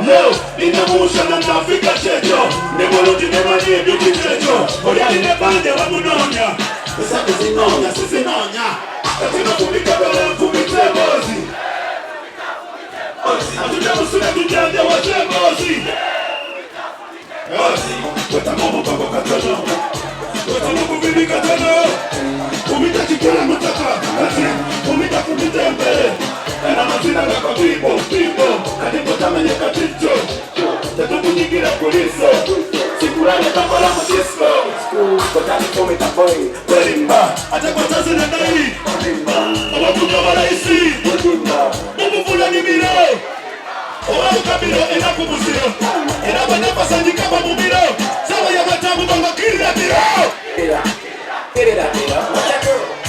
Yo, nina mushana nafika kyekyo Ndi mulungi nemanyi ebingi kyekyo Oli alina ebanja bamunoonya Esente zinoonya sizinoonya Kati nofumita bere nfumita emboozi Atujja musule tujjanjawaze emboozi Wetamu omugongo katono Wetamu obuvivi katono Fumita kikula mutaka Kati fumita fumita embere Ena amazina gakabimbo bimbo Kati kotamenye katijjo Tetukunyigira kuliso Sikulale kakola mu disco Werimba ate kwatazina nayi Abavuga balaisi Mubuvula nimiro Owalukabiro enaku muziro Era banafasanyikaba mumiro Sawa yabatamu bangakirira biro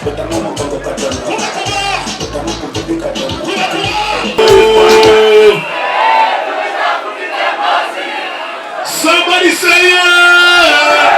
Kuba kuba Kuba kuba Somebody say yeah!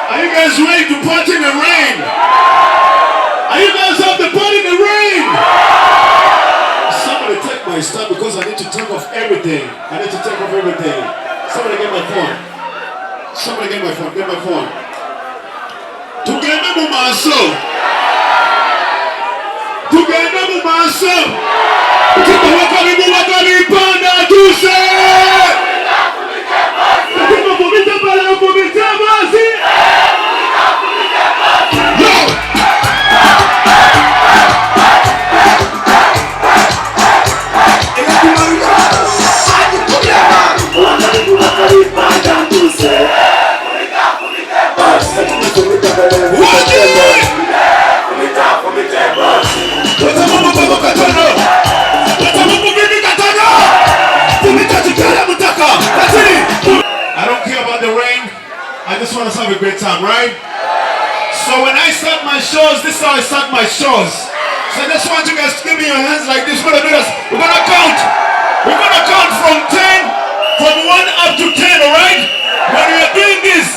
Are you guys ready to party in the rain? Are you guys up to party in the rain? Somebody take my stuff because I need to take off everything. I need to take off everything. Somebody get my phone. Somebody get my phone. Get my phone. Tugende mu maaso. Tugende mu maaso. Wakabibu wakabipanda atuuse. Fumita pale, fumita basi. Yo! Wetamu omugongo katono. Wetamu obuvivi katono. Fumita kikala mutaka. Katiri. I don't care about the rain. I just want us to have a great time, right? So when I start my shows, this is how I start my shows. So I just want you guys to give me your hands like this. We're gonna do this. We're gonna count. We're gonna count from 10, from 1 up to 10, all right? When we are doing this.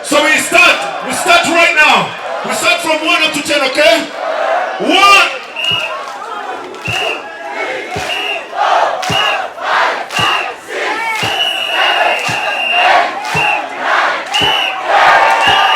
So we start. We start right now. We start from 1 up to 10, okay? 1.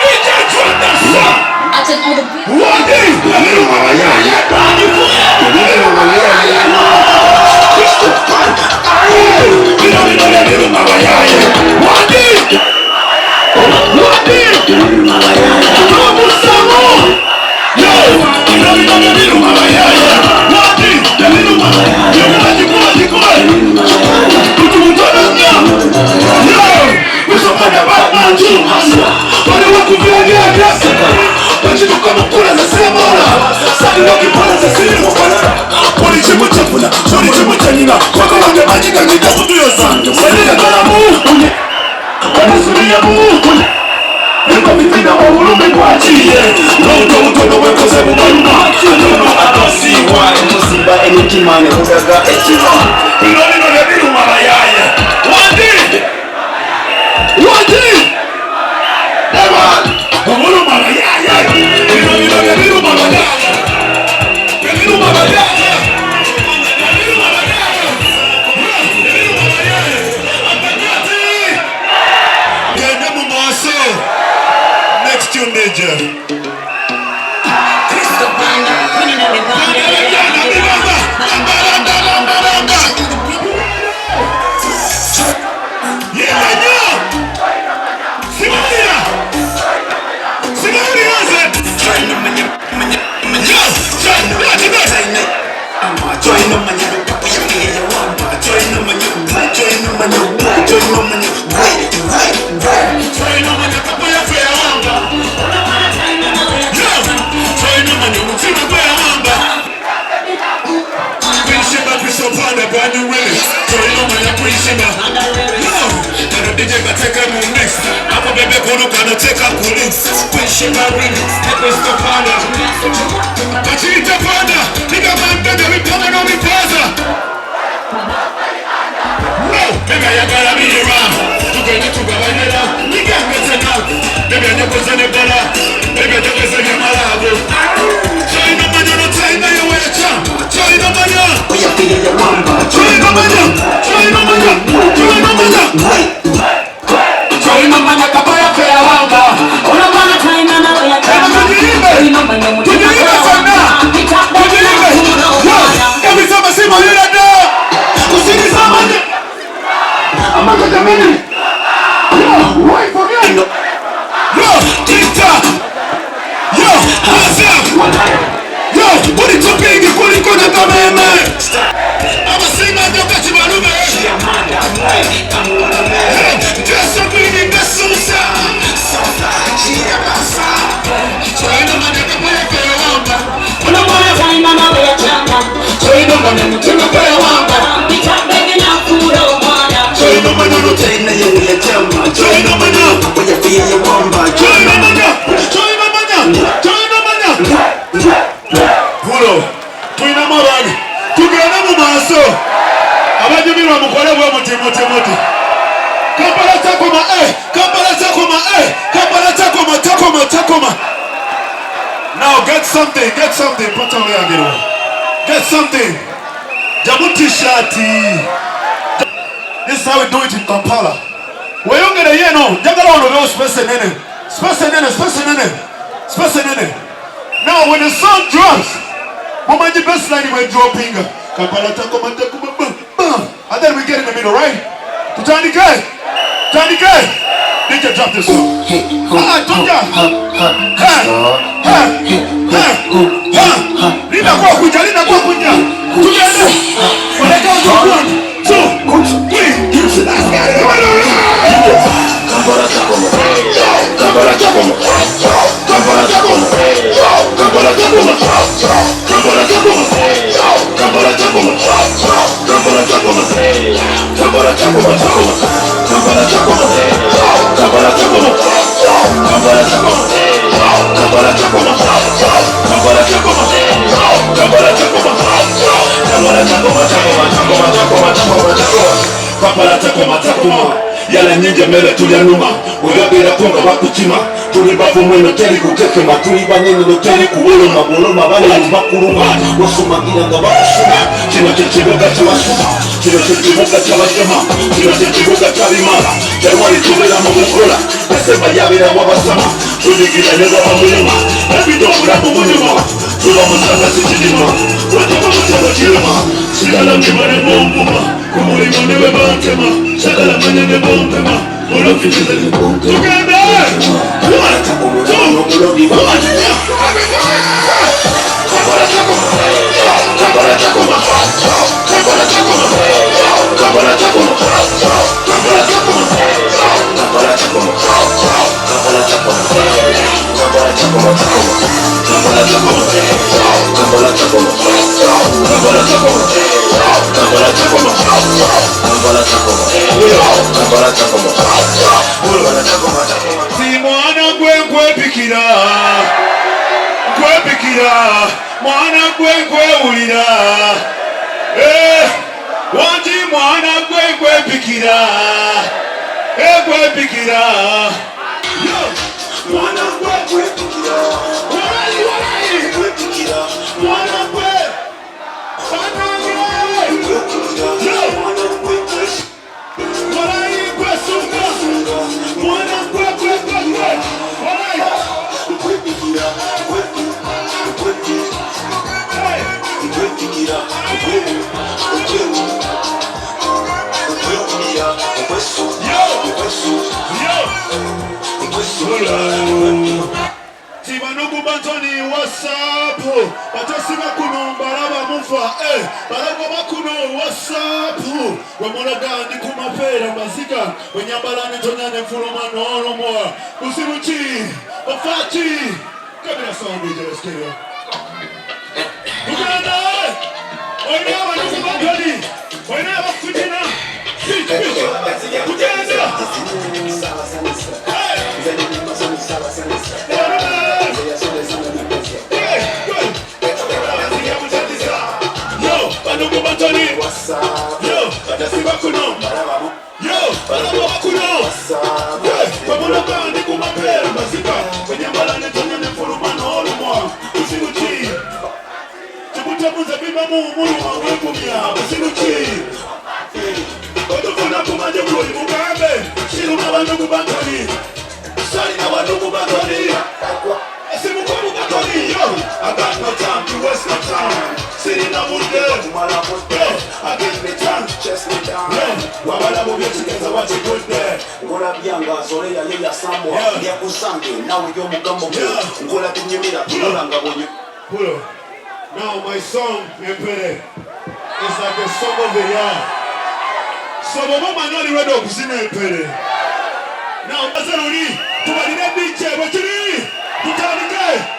DJ drop the song. I took all the beats. One day. One day. One day. Yo, One day. Buli kimu kyefuna buli kimu kyenyina kwakalonge mangi gangita kutuyoza senegatalamu banasubiyamu Niko obulumi bwakiye n'obuto obutono bwekoze bubaluma atono atosiiwa Musimba emitima ne mugaga ekima bino bino byebiruma bayaye wandi wandi eba obuluma bayaye bino bino byebiruma bayaye byebiruma bayaye byebiruma bayaye byebiruma bayaye akanyati gende mu maaso next tune DJ. Crystal Banda, running up the Bamba, bamba, bamba, bamba, bamba. Jesu kuliko n'akameeme. Abasinga njoka kibalume. Jesu ngasuusa. Pulo tulinamu abantu tugende mu maaso abanyumirwa mukole bwe muti muti muti Kampala takoma eh Kampala takoma eh Kampala takoma takoma takoma. Now get something, get something. Pata oyagero, get something. Jamu t-shirt. This is how we do it in Kampala. Weyongere yeno njagala wano obeewo space enene, space enene, space enene, space enene. Now when the song drops, mumanyi bassline bwe droppinga, Kampala takoma takoma bam bam, and then we get in the middle, right? Tutandike, tutandike. DJ, drop this song. Ah, toja. Ha, ha, ha, ha. Linda kwa kuja, linda kwa kuja. Tugende. Waleka watu, one, two, three. Let's get it. Kampala takoma, Kampala takoma, Kampala takoma, Kampala takoma, Kampala takoma, Kampala takoma, Kampala takoma, Kampala takoma, takoma, Kampala takoma, Kampala takoma, Kampala takoma, Kampala takoma, Kampala takoma, Kampala takoma, Kampala takoma, takoma, takoma, takoma, takoma, takoma, Kampala takoma, takoma. Yala nyingi emmere tulya numa webabeerako nga bakukima tuli bavu mweno teri kukekema tuli banyeneno teri kuwoloma bwoloma balelu bakuluma wasumagira nga bakusuma kino kyekibuga kyabasuma kino kyekibuga kyabajama kino kyekibuga kyabimala January tubeera mu bukola Desemba yabeerawo abasama tunyigira ne baba mulema ebidde obulamu bunyuma tuba musanga sikirima wetaba mutabo kiruma sigala ngimane bonkuma ku mulimu ne bwe bantema sagala manya ne bompema olofisize tugende. One, two, one. Kampala takoma, Kampala takoma, Kampala takoma, Kampala takoma, Kampala takoma, Kampala takoma, Kampala takoma, Kampala takoma, takoma, Kampala takoma, Kampala takoma, Kampala takoma, Kampala takoma, Kampala takoma, Kampala takoma, Kampala takoma, takoma. Si mwana gwe nkwepikira, nkwepikira mwana gwe nkwewulira. Eh, wangi mwana gwe nkwepikira, ekwepikira. Yo, mwana gwe nkwepikira. Walayi, walayi, nkwepikira mwana gwe. Yo, walayi nkwesunga mwana gwe gwe gwe gwe walayi. Hey. Yo! Yo! Tibanugu bantoni, what's up? Batasiba kuno mbalaba mufa, eh, balagoba kuno, what's up? Wemulaga ndi ku mapeera maziga wenyambala netonya nenfuluma n'olumwa buzibu ki ofaaki. Give me that song, DJ. Let's get it. Tugenda olina abanugu bantoni olina abakutina. Tugenda. Hey! Hey, good. Yo, banugu bantoni. Yo, batasiba kuno. Yo, balagoba kuno. Hey, pamulaga ndi ku mapeera maziga wenyambala netonya nenfuluma n'olumwa buzibu ki tebutabuza bibamu muluma wegumya buzibu ki otufuna kumanje buli mugambe kiruma banugu bantoni salina banugu bantoni simukomu batoni. Yo, I got no time to waste no time, sirina budde. Yo, I get me time. Yo, wabala bubi ekigeza wakigudde. Nkola byanga zoleya ye yasambwa lyakusange nawe y'omugambo gwe nkola binyumira tulola nga bonyo. Pulo. Now my song Empere is like the song of the year. So bwoba omanyi oli ready okuzina empere. Now maze luli tubalire DJ bwekiri tutandike.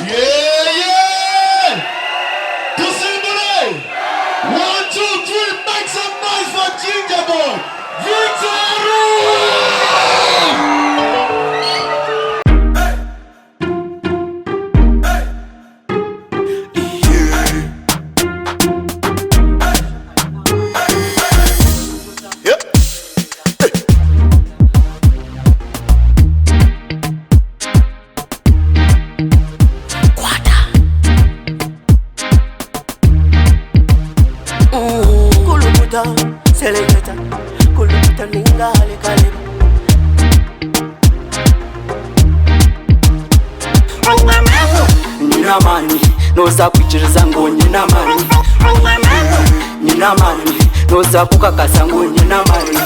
Yeah, yeah! Tusimbule! One, two, three, make some noise for Ginger Boy! Victor! Kulukuta, seleketa, kulukuta ninga hale Nyina amani, noza kwikiriza ngu nyina amani. Nyina amani, noza kukakasa ngu nyina amani.